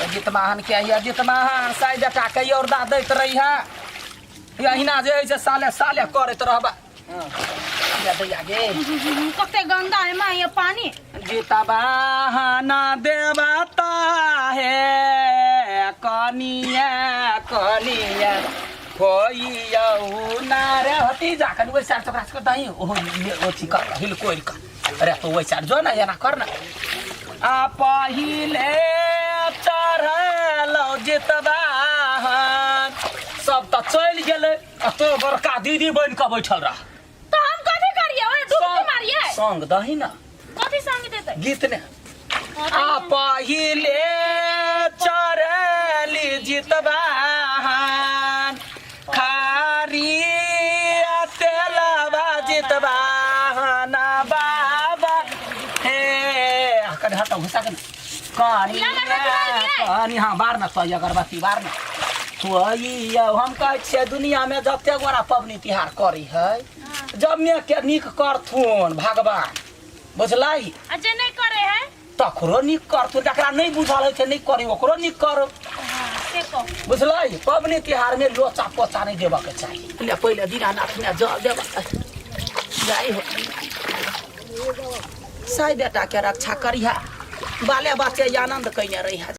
जितमाहन के ये जितमाहन साइ बेटा के औरदा दैत रही है अहिना जे है से साले साले करैत रहबा हाँ। दैया गे। कते गंदा है माँ ये पानी। जितबाहन देवता हे कनिया कनिया होइयौ ना रे हती जा कनि ओहि साइड ओकरा सबके दही ओहो अथी कर हिलकोरि कर। अरे तो ओहि साइड जो ना, एना कर ना। आ पहिले चढ़लौ जितबाहन, सब तऽ चलि गेलै आ तो बड़का दीदी बनि कऽ बैठल रह। तऽ हम कथी करियै? ओए डुबकी मारियै। संग दही ना। कथी संग देतै? गीत ने। आ पहिले चढ़ली जितबाहन, खारी तेलबा जितबाहन बाबा हे। कनि हट घुसा के कनि कनि। हाँ, बार ना तो अगरबत्ती बार ना तो। हम कहै छियै दुनिया में जते गोरा पबनी तिहार करी है, जब में के नीक करथुन भगवान, बुझलही? आ जे नहि करे है तकरो नीक करथुन। जकरा नहि बुझल होइ छै नहि करी, ओकरो नीक करो। हाँ, से कहू। बुझलही? पबनी तिहार में लोचा पोचा नहि देबऽ के चाही। ले पहिले दीनानाथ में जल देबऽ जाइ हो। साई बेटा के रक्षा करिहा, बाले बच्चे आनंद कइने रहिहा।